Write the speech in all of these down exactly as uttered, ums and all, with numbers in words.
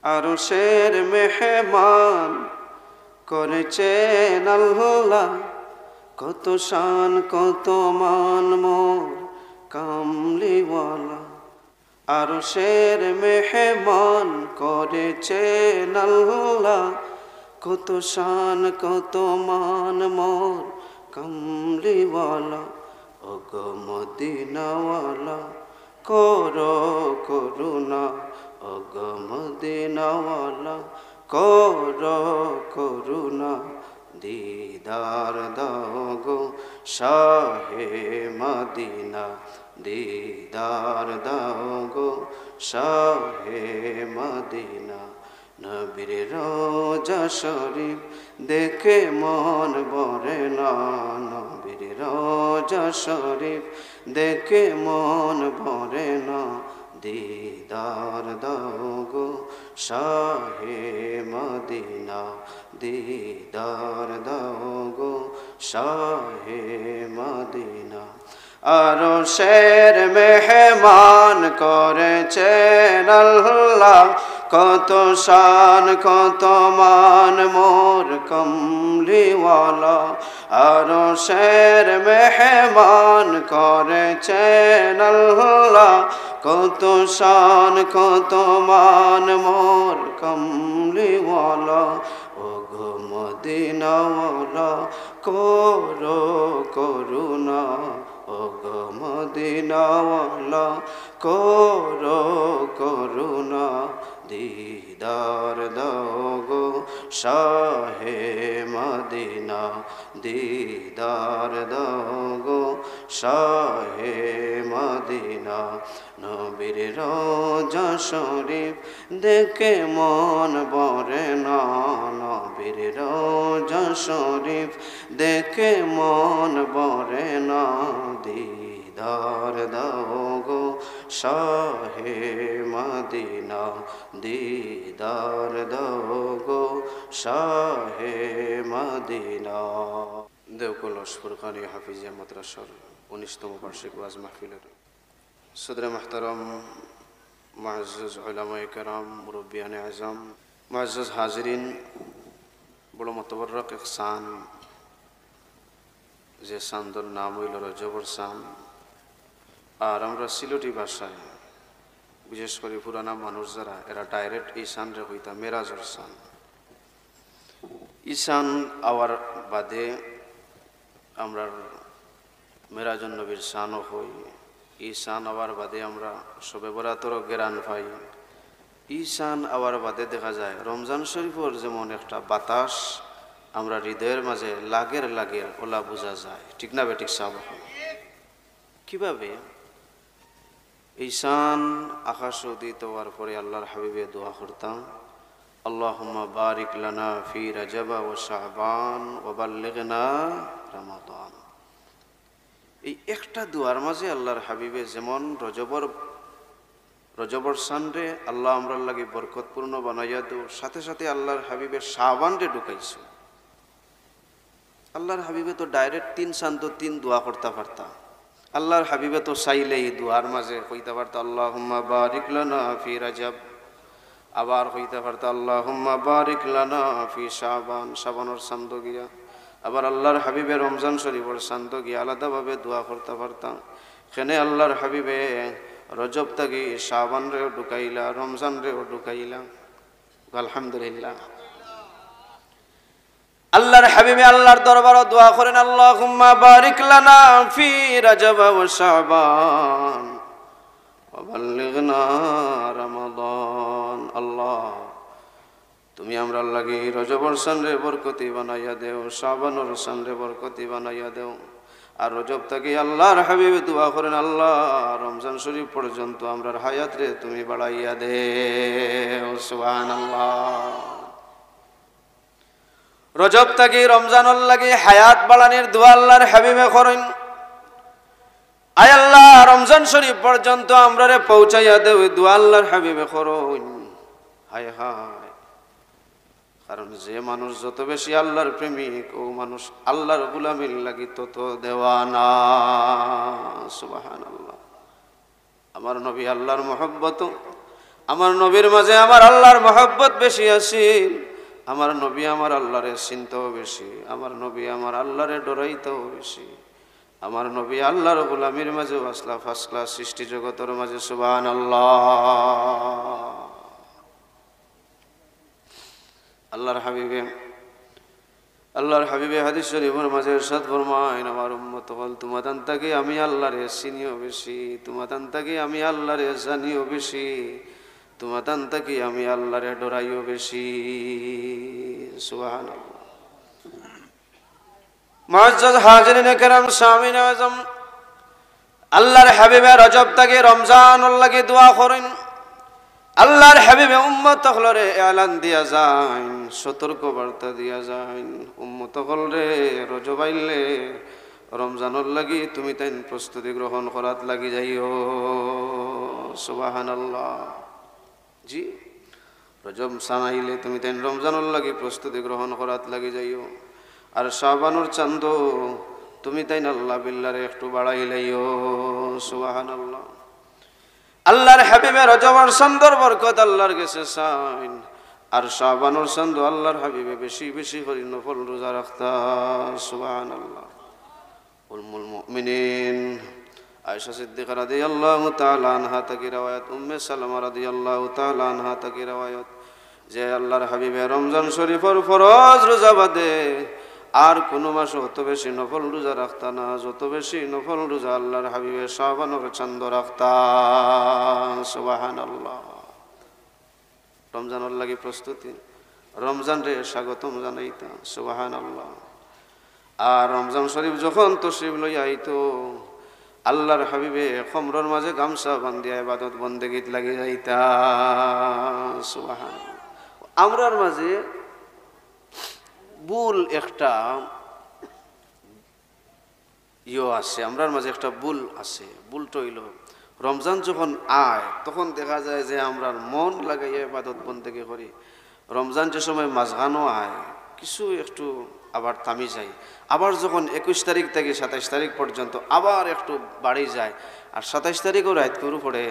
আরশের মেহমান করেছেন আল্লাহ, কত শান কত মান মোর কামলিওয়ালা। আরশের মেহমান করেছেন আল্লাহ, কত শান কত মান মোর কামলিওয়ালা। ওগো মদিনাওয়ালা, করো করুণা, ওগো মদিনাওয়ালা, করো করুণা। দিদার দাও গো শাহে মদিনা, দিদার দাও গো শাহে মদিনা। নবীর রওজা শরীফ দেখে মন ভরে না, নবীর রওজা শরীফ দেখে মন ভরে না। দিদার দাও গো শাহে মদিনা, দিদার দাও গো শাহে মদিনা। আরশের মেহমান করেছেন আল্লাহ, কত শান কত মান মোর কামলিওয়ালা। আরশের মেহমান করেছেন আল্লাহ, কত শান কত মান মোর কামলিওয়ালা। ওগো মদিনাওয়ালা, করো করুণা, ওগো মদিনাওয়ালা, করো করুণা। দিদার দাও গো শাহে মদিনা, দিদার দাও গো শাহে মদিনা। নবীর রওজা শরীফ দেখে মন ভরে না, নবীর রওজা শরীফ দেখে মন ভরে না। দিদার দাও গো শাহে মদিনা, দিদার দাও গো শাহে মদিনা। দেওকলস ফুরকানি হাফিজিয়া মাদ্রাসার উনিশতম বার্ষিক ওয়াজ মাহফিলর সদরে মুহতারাম, মুআজ্জাজ উলামায়ে কেরাম, মুরব্বিয়ানে আজম, মুআজ্জাজ হাজিরিন, বড় মতবরক এক চান, যে চান্দর নাম অইলো রজবর চান। আর আমরা সিলেটি ভাষায়, বিশেষ করি পুরানা মানুষ যারা, এরা direct ই চানরে কইতা মেরাজর চান। ই চান আওয়ার বাদে আমরার মেরাজুন নবীর চানও অয়। ই চান আওয়ার বাদে আমরা শবে বরাতরও গেরান পাই। ই চান আওয়ার বাদে দেখা যায় রমজান শরীফর যেমন একটা বাতাস আমরা হৃদয়র মাঝে লাগের লাগের ওলা বুঝা যায়, ঠিক না বেঠিক সাব? কিভাবে? ই চান আকাশো উদিত অওয়ার পরে আল্লার হাবিবে দোয়া করতা, "আল্লাহুম্মা বারিক লানা ফি রাজাবা ওয়া শাবান ওয়া বাল্লিগনা রমাদান।" এই একটা দোয়ার মাঝে আল্লার হাবিবে যেমন রজবর, রজবর চানরে আল্লাহ আমরার লাগি বরকতপূর্ণ বানাইয়া দেও, সাথে সাথে আল্লার হাবিবে শাবানরে ঢুকাইছো। আল্লার হাবিবে তো direct তিন চান্দো তিন দোয়া করতা পারতা। আল্লার হাবিবে তো চাইলে ই দোয়ার মাঝে কইতা পারতা, "আল্লাহুম্মা বারিক লানা ফি রাজাব।" আবার কইতা পারতা, "আল্লাহুম্মা বারিক লানা ফি শাবান।" শাবানর চান্দো গিয়া। আবার আল্লার হাবিবে রমজান শরীফর চান্দো গিয়া আলাদাভাবে দোয়া করতা পারতা। কেনে আল্লার হাবিবে রজব থাকি শাবানরেও ঢুকাইলা, রমজানরেও ঢুকাইলা। আলহামদুলিল্লাহ। আল্লার হাবিবে আল্লার দরবারো দোয়া করেন, "আল্লাহুম্মা বারিক লানা ফি রাজাব ওয়া শাবান ওয়া বাল্লিগনা রমাদান।" আল্লাহ, তুমি আমরার লাগি রজবর চানরে বরকতি বানাইয়া দেও, শাবানর চানরে বরকতি বানাইয়া দেও। আর রজব থাকি আল্লার হাবিবে দোয়া করেন, "আল্লাহ, রমজান শরীফ পর্যন্ত আমরার হায়াতরে তুমি বাড়াইয়া দেও।" সুবহানাল্লাহ। রজব থাকি রমজানর লাগি হায়াত বাড়ানির দোয়া আল্লার হাবিবে করইন। আয় আল্লাহ, রমজান শরীফ পর্যন্ত আমরারে পৌঁছাইয়া দেও, ই দোয়া আল্লার হাবিবে করইন। হায় হায়, কারণ যে মানুষ যত বেশি আল্লার প্রেমিক, অউ মানুষ আল্লার গুলামির লাগি তত দেওয়ানা। সুবহানাল্লাহ। আমার নবী আল্লার মহব্বত, আমার নবীর মাঝে আমার আল্লাহর মহব্বত বেশি আছিল। আমার নবী আমার আল্লাহরে চিনতও বেশি, আমার নবী আমার আল্লাহরে ডরাইতও বেশি। আমার নবী আল্লাহর গোলামির মাঝেও আছলা first class সৃষ্টি জগতর মাঝে। সুবহানাল্লাহ। আল্লাহর হাবিবে, আল্লাহর হাবিবে হাদিস শরীফর মাঝে ইরশাদ ফরমাইন, "আমার উম্মত অকল, তুমাতান থাকি আমি আল্লাহরে চিনিও বেশি, তুমাতান থাকি আমি আল্লাহরে জানিও বেশি, তুমাতান থাকি আমি আল্লাহরে ডরাইও বেশি।" সুবহানাল্লাহ। মুআজ্জাজ হাজিরিনে কেরাম, সামিন আজম, আল্লাহর হাবিবে রজব থাকি রমজানর লাগি দোয়া করইন। আল্লাহর হাবিবে উম্মত অকলরে এলান দিয়া যাইন, সতর্ক বার্তা দিয়া যাইন, "উম্মত অকলরে, রজব আইলে রমজানর লাগি তুমিতাইন প্রস্তুতি গ্রহণ করাত লাগি যাইও।" সুবহানাল্লাহ। জি, রজব চান আইলে তুমিতাইন রমজানর লাগি প্রস্তুতি গ্রহণ করাত লাগি যাইও। আর শাবানর চান্দো তুমিতাইন আল্লাহ বিল্লারে একটু বাড়াইলাইও। সুবহানাল্লাহ। আল্লাহর হাবিবে রজবর চান্দর বরকত আল্লাহর গেছে চাইন, আর শাবানর চান্দো আল্লাহর হাবিবে বেশি বেশি করি নফল রোজা রাখতা। সুবহানাল্লাহ। উম্মুল মুমিনিন আয়েশা সিদ্দিকা রাদিয়াল্লাহু তাআলা আনহা থাকি রেওয়ায়াত, উম্মে সালামা রাদিয়াল্লাহু তাআলা আনহা থাকি রেওয়ায়াত, যে আল্লাহর হাবিবে রমজান শরীফর ফরজ রোজা বাদে আর কুনু মাসো অত বেশি নফল রোজা রাখতা না, যত বেশি নফল রোজা আল্লাহর হাবিবে শাবানর চান্দো রাখতা। সুবহানাল্লাহ। রমজানর লাগি প্রস্তুতি, রমজানরে স্বাগতম জানাইতা। সুবহানাল্লাহ। আর রমজান শরীফ যখন তশরিফ লইয়া আইতো, আল্লাহর হাবিবে কমরর মাঝে গামছা বান্ধিয়া ইবাদত বন্দেগীত লাগি যাইতা। সুবহানাল্লাহ। আমরার মাঝে ভুল একটা ইয়ো আছে, আমরার মাঝে একটা ভুল আছে। ভুলটা অইলো, রমজান যখন আয়, তখন দেখা যায় যে আমরার মন লাগাইয়া ইবাদত বন্দেগী করি। রমজান যে সময় মাঝখানো আয়, কিছু একটু আবার থামি যায়। আবার যখন একুশ তারিখ থাকি সাতাইশ তারিখ পর্যন্ত আবার একটু বাড়ি যায়, আর সাতাইশ তারিখও রাইত করু পড়ে,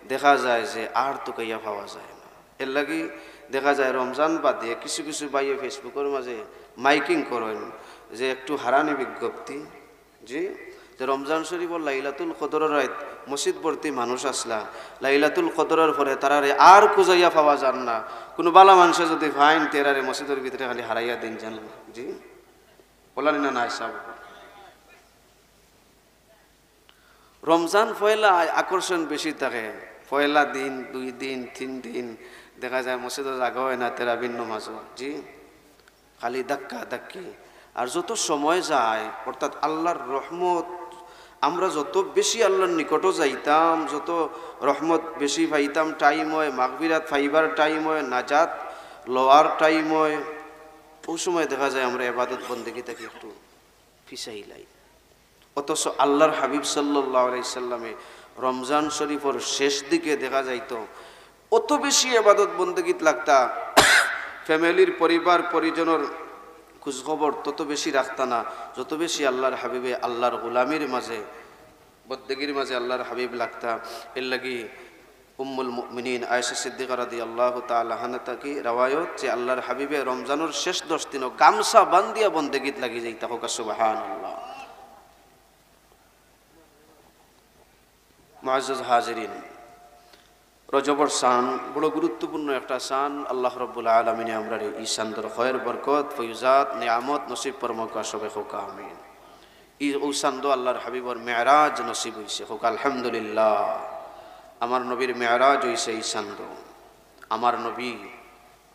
দেখা যায় যে আর তুকাইয়া পাওয়া যায় না। এর লাগি দেখা যায় রমজান বাদে কিছু কিছু ভাইয়ে Facebook-অর মাঝে মাইকিং করইন যে একটু হারানি বিজ্ঞপ্তি, জি, যে রমজান শরীফর লাইলাতুল কদরর রাইত মসজিদ ভর্তি মানুষ আছলা, লাইলাতুল কদরর পরে তারারে আর খুজাইয়া পাওয়া যার না। কুনু বালা মানষে যুদি পাইন, তে এরারে মসজিদর ভিতরে খালি হারাইয়া দিন যান। জি, বলানি না, না, সাহেব। রমজান পয়লা আয়, আকর্ষণ বেশি থাকে। পয়লা দিন, দুই দিন, তিন দিন দেখা যায় মসজিদো জাগা অয় না, তেরাবির নমাজও। জি, খালি ধাক্কা ধাক্কি। আর যত সময় যায়, অর্থাৎ আল্লাহর রহমত, আমরা যত বেশি আল্লাহর নিকটো যাইতাম, যত রহমত বেশি পাইতাম, টাইম অয়, মাগফিরাত পাইবার টাইম অয়, নাজাত লওয়ার টাইম অয়, অউ সময় দেখা যায় আমরা ইবাদত বন্দেগী থাকি একটু পিছাইলাই। অথচ আল্লাহর হাবিব সাল্লাল্লাহু আলাইহি সাল্লামে রমজান শরীফর শেষ দিকে দেখা যাইতো অত বেশি ইবাদত বন্দেগীত লাগতা, ফ্যামিলির, পরিবার পরিজনর খোঁজখবর তত বেশি রাখতা না, যত বেশি আল্লাহর হাবিবে আল্লাহর গোলামির মাঝে, বন্দেগীর মাঝে আল্লাহর হাবিব লাগতা। এর লাগি উম্মুল মুমিনিন আয়েশা সিদ্দিকা রাদিয়াল্লাহু তাআলা আনহা থাকি রেওয়ায়ত যে আল্লাহর হাবিবে রমজানর শেষ দশ দিনও গামছা বান্ধিয়া বন্দেগীত লাগি যাইতা। কউক্কা সুবহানাল্লাহ। মুআজ্জাজ হাজিরিন, রজবর চান বড় গুরুত্বপূর্ণ একটা চান। আল্লাহ রাব্বুল আলামিনে আমরারে ই চান্দর খয়ের বরকত, ফয়ুজাত, নিয়ামত নসিব ফরমাউক্কা, সবে কউক্কা আমিন। ই অউ চান্দো আল্লাহর হাবিবর মেরাজ নসিব অইছে, কউক্কা আলহামদুলিল্লাহ। আমার নবীর মেরাজ অইছে ই চান্দো। আমার নবী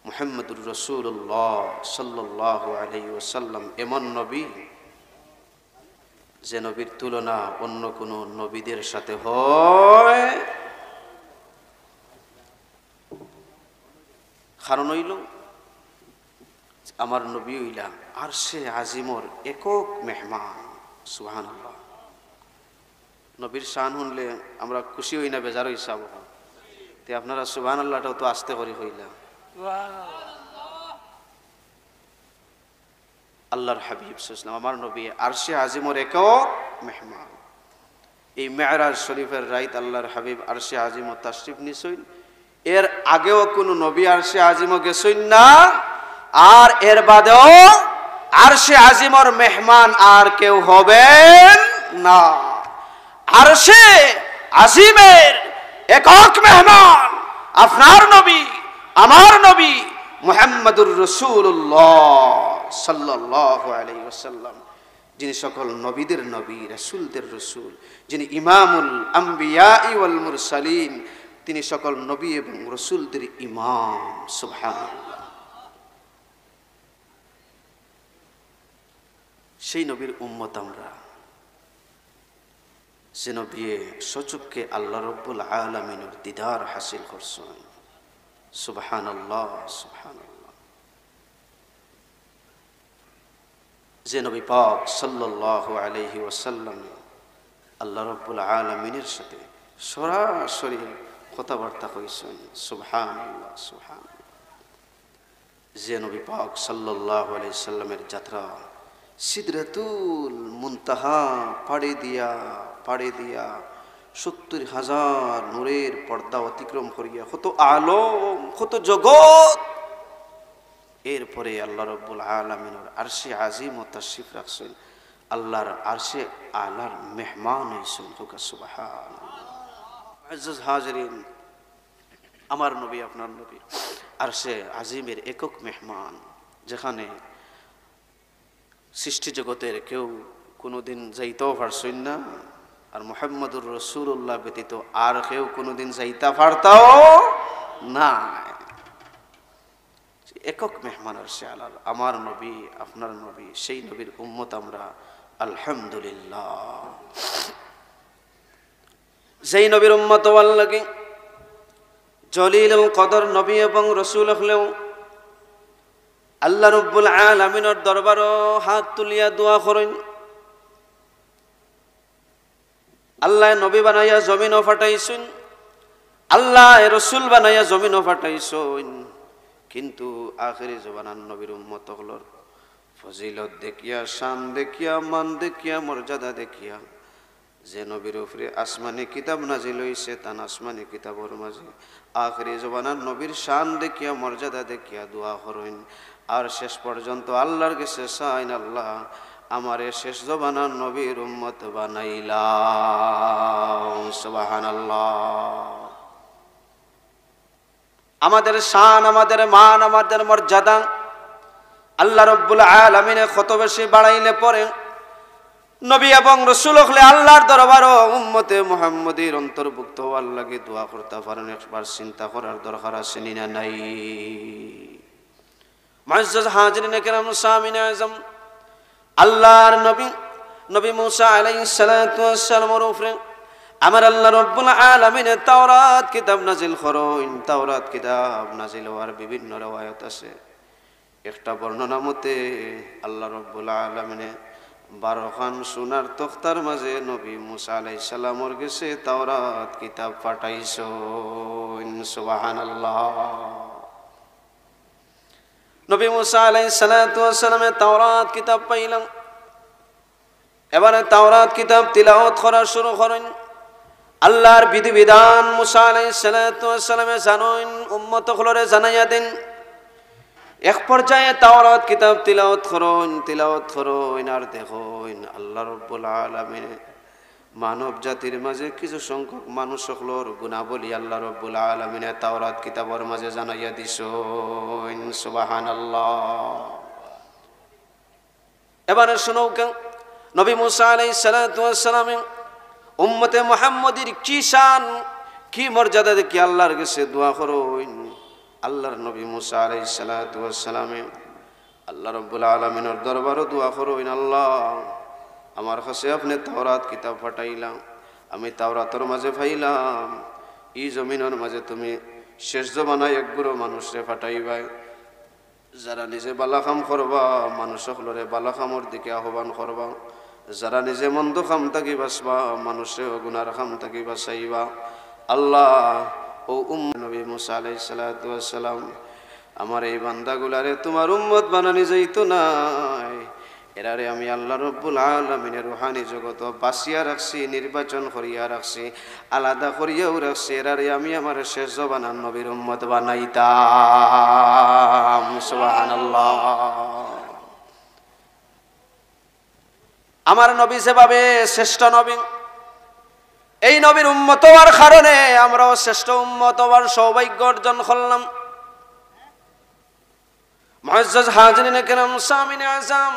মুহাম্মদুর রাসূলুল্লাহ সাল্লাল্লাহু আলাইহি ওয়াসাল্লাম এমন নবী, যে নবীর তুলনা অন্য কোনো নবীদের সাথে হয়। কারণ অইলো, আমার নবী অইলা আরশে আজিমর একক মেহমান। সুবহানাল্লাহ। নবীর শান হুনলে আমরা খুশি অই না, বেজার অই, সাব? তে আপনারা সুবহানাল্লাহটাও তো আস্তে করি কইলা। আল্লাহর হাবিব সাল্লাল্লাহু আলাইহি ওয়াসাল্লাম, আমার নবী, আরশে আজিমর একক মেহমান। এই মেরাজ শরীফের রাইত আল্লাহর হাবিব আরশে আজিমো তাশরিফ নিছইন। এর আগেও কোনো নবী আরশে আজিমো গেছইন না, আর এর বাদেও আরশে আজিমর মেহমান আর কেউ হবেন না। আরশে আজিমের একক মেহমান আপনার নবী, আমার নবী মুহাম্মাদুর রাসূলুল্লাহ সাল্লাল্লাহু আলাইহি ওয়াসাল্লাম, যিনি সকল নবীদের নবী, রাসূলদের রাসূল, যিনি ইমামুল আম্বিয়া ওয়াল মুরসালিন, তিনি সকল নবী এবং রাসূলদের ইমাম। সুবহানাল্লাহ। সেই নবীর উম্মত আমরা, যে নবী স্বচক্ষে আল্লাহ রব্বুল আলামিনের দিদার হাসিল করছেন। সুবহানাল্লাহ, সুবহানাল্লাহ। যে নবী পাক সাল্লাল্লাহু আলাইহি ওয়াসাল্লামে আল্লাহ রব্বুল আলামিনের সাথে সরাসরি কথাবার্তা কইছেন। সুবহানাল্লাহ, সুবহানাল্লাহ। যে নবী পাক সাল্লাল্লাহু আলাইহি সাল্লামের যাত্রা সিদরাতুল মুনতাহা পাড়ি দিয়া, পাড়ি দিয়া সত্তর হাজার নূরের পর্দা অতিক্রম করিয়া কত আলম, কত জগৎ, এরপরে আল্লাহ রব্বুল আলামিনর আরশে আজিমো তাশরিফ রাখছেন, আল্লাহর আরশে আলার মেহমান হইছেন। কউক্কা সুবহানাল্লাহ। মুআজ্জাজ হাজিরিন, আমার নবী, আপনার নবী আরশে আজিমের একক মেহমান, যেখানে সৃষ্টি জগতের কেউ কোনোদিন যাইতাও পারছইন না, আর মুহাম্মাদুর রাসূলুল্লাহ ব্যতীত আর কেউ কোনোদিন যাইতা পারতাও না। একক মেহমান আরশে আলার আমার নবী, আপনার নবী, সেই নবীর উম্মত আমরা, আলহামদুলিল্লাহ। যেই নবীর উম্মত হওয়ার লাগি জলিলুল কদর নবী এবং রসুল হলেও আল্লাহ রব্বুল আলামিনর দরবারো হাত তুলিয়া দোয়া করইন। আল্লায় নবী বানাইয়া জমিনো পাঠাইছইন, আল্লায় রসুল বানাইয়া জমিনো পাঠাইছইন, কিন্তু আখেরি জমানার নবীর উম্মত হকলর ফজিলত দেখিয়া, শান দেখিয়া, মান দেখিয়া, মর্যাদা দেখিয়া, যে নবীর উপরে আসমানি কিতাব নাজিল হইছে, তান আসমানি কিতাবর মাঝে আখেরি জমানার নবীর শান দেখিয়া, মর্যাদা দেখিয়া দোয়া করইন। আর শেষ পর্যন্ত আল্লাহর গেছে চাইন, "আল্লাহ, আমারে শেষ জমানার নবীর উম্মত বানাইলাও।" সুবহানাল্লাহ। আমাদের শান, আমাদের মান, আমাদের মর্যাদা আল্লাহ রব্বুল আলামিনে কত বেশি বাড়াইলে পরে নবী এবং রসুল হকলে আল্লাহর দরবারো উম্মতে মুহাম্মদীর অন্তর্ভুক্ত হওয়ার লাগি দোয়া করতা পারইন। একবার চিন্তা করার দরকার আছে নি না নাই? মুআজ্জাজ হাজিরিন কেরাম, সামিন আজম, আল্লাহর নবী, নবী মুসা আলাইহিস সালাতু ওয়াস সালামর উপরে আমার আল্লাহ রব্বুল আলামিনে তাওরাত কিতাব নাজিল করইন। তাওরাত কিতাব নাজিল হওয়ার বিভিন্ন রেওয়ায়ত আছে। একটা বর্ণনা মতে আল্লাহ রব্বুল আলামিনে বারো খান সোনার তখতার মাঝে নবী মুসা আলাইহিস সালামর গেছে তাওরাত কিতাব পাঠাইছইন। সুবহানাল্লাহ। নবী মুসা আলাইহিস সালাতু ওয়াস সালামে তাওরাত কিতাব পাইলা। এবারে তাওরাত কিতাব তিলাওয়াত করা শুরু করইন। আল্লাহর বিধিবিধান মুসা আলাইহিস সালাতু ওয়াস সালামে জানইন, উম্মত হকলরে জানাইয়া দেইন। এক পর্যায়ে তাওরাত কিতাব তিলাওয়াত করইন, তিলাওয়াত করইন, আর দেখইন আল্লাহ রব্বুল আলামিনে মানব জাতির মাঝে কিছু সংখ্যক মানুষ হকলর গুণাবলী আল্লাহ রব্বুল আলামিনে তাওরাত কিতাবর মাঝে জানাইয়া দিছইন। সুবহানাল্লাহ। এবারে শুনউক্কা, নবী মুসা আলাইহিস সালাতু ওয়াস সালামে উম্মতে মুহাম্মদীর কি শান, কি মর্যাদা দেখি আল্লাহর গেছে দোয়া করইন। আল্লাহর নবী মুসা আলাইহিস সালাতু ওয়াস সালামে আল্লাহ রব্বুল আলামিনর দরবারো দোয়া করইন, "আল্লাহ, আমার কাছে আপনে তাওরাত কিতাব পাঠাইলা, আমি তাওরাতর মাঝে পাইলাম, ই জমিনর মাঝে তুমি শেষ জমানায় এক গুরু মানুষরে পাঠাইবায়, যারা নিজে বালা কাম করবা, মানুষ হকলরে বালা কামর দিকে আহ্বান করবা, যারা নিজে মন্দ কাম থাকি বাঁচবা, মানুষরে গুনার কাম থাকি বাঁচাইবা।" আল্লাহ, ও উম্মত নবী মুসা আলাইহিস সালাতু ওয়াস সালাম, আমার এই বান্দাগুলারে তোমার উম্মত বানানি যাইতো নায়। এরারে আমি আল্লাহ রব্বুল আলামিনে রুহানি জগতো বাছিয়া রাখছি, নির্বাচন করিয়া রাখছি, আলাদা করিয়াও রাখছি। এরারে আমি আমার শেষ জমানার নবীর উম্মত বানাইতাম। সুবহানাল্লাহ। আমার নবী যেভাবে শ্রেষ্ঠ নবী, এই নবীর উম্মত হওয়ার কারণে আমরাও শ্রেষ্ঠ উম্মত হওয়ার সৌভাগ্য অর্জন করলাম। মুআজ্জাজ হাজিরিনে কেরাম, সামিনে আজম,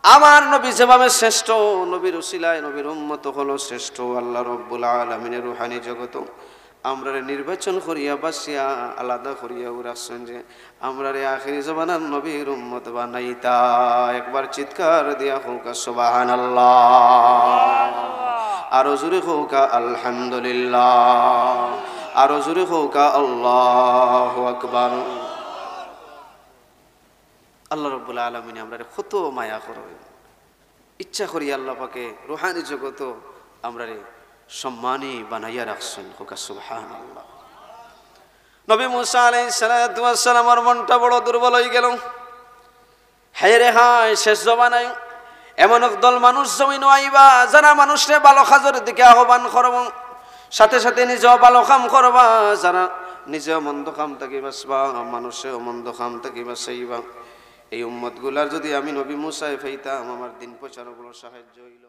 আমার নবী যেভাবে শ্রেষ্ঠ, নবীর উসিলায় নবীর উম্মত হলো শ্রেষ্ঠ। আল্লাহ রব্বুল আলামিনের রুহানি জগত আমরারে নির্বাচন করিয়া বাছিয়া আলাদা করিয়াও রাখছেন যে আমরারে আখেরি জমানার নবীর উম্মত বানাইতা। একবার চিৎকার দিয়া কউক্কা সুবহানাল্লাহ, আরো জোরে কউক্কা আলহামদুলিল্লাহ, আরো জোরে কউক্কা আল্লাহু আকবার। আল্লাহ রব্বুল আলামিনে আমরারে কত মায়া করইন। ইচ্ছা করি আল্লাহ পাকে রুহানি জগতো আমরারে সম্মানী বানাইয়া রাখছেন। কউক্কা সুবহানাল্লাহ। নবী মুসা আলাইহিস সালাতু ওয়াস সালামর মনটা বড় দুর্বল অইগেল। হায় রে হায়, শেষ জমানায় এমন একদল মানুষ জমিনো আইবা, যারা মানুষরে ভালো কাজর দিকে আহ্বান করবা, সাথে সাথে নিজেও ভালো কাম করবা, যারা নিজেও মন্দ কাম থাকি বাঁচবা, মানুষরেও মন্দ কাম থাকি বাঁচাইবা। এই উম্মতগুলার যদি আমি নবী মুসায় পাইতাম, আমার দিন প্রচারো বড় সাহায্য অইলো।